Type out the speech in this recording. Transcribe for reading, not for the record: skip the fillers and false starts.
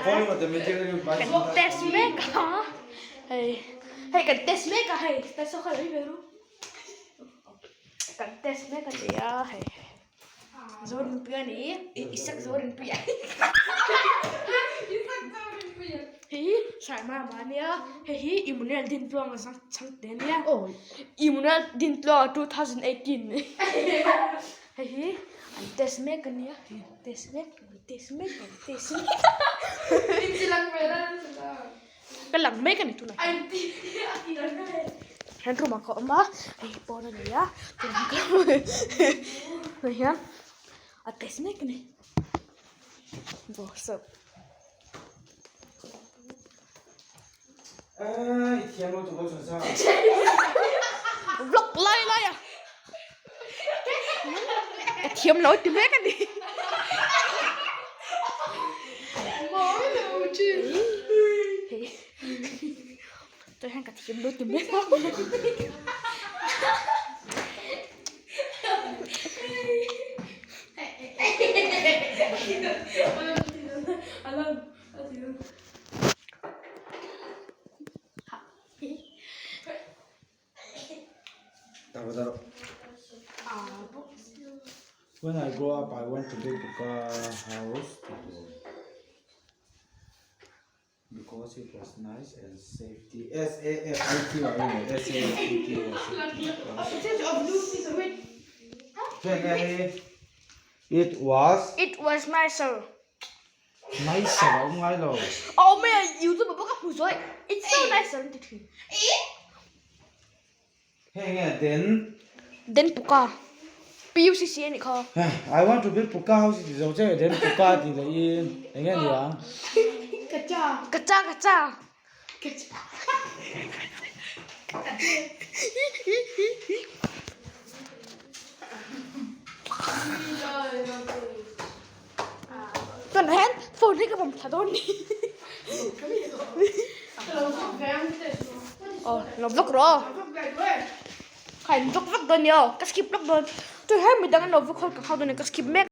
Kan test mek a hei hei kan test mek a hei test ho kha lo ve ru kan test mek a nia hei Zorinpuia ni Isak Zorinpuia hei hi Saimama ania hei hi Immanuel Dintluanga changte ania Immanuel Dintluanga 2018 hei hi an test mek ania test mek test mek test mek ka lang mek ani tunah hian room ah ka awm a hei hi pawn a ni a tunah hian a test mek ani bawrhsawp. Vlog lai lai a ka thiam lo ti mek a ni. Chuan hian ka thiam lo ti mek a. When I grow up, I want to build a house because it was nice and safety. S A F I T Y S A F E T Y. It was. It was nicer. Nicer a awm ngai lo. A awm e, YouTube ah pawh ka hmu zawi. It's so nicer an ti thin. Hei nge den. Den puka. PUCC a nih kha. I want to build puka house ti zo che den puka ti leh in eng nge ni ang. Kacha. Kacha kacha. Tunah hian phone hi ka vawm thla dawn ni. Aw lo vlog rawh aw. Kha in vlog vek dawn nia aw ka skip lawk dawn. Tunah hian midang an lo vlog ho ka hau dawn nia ka skip mek.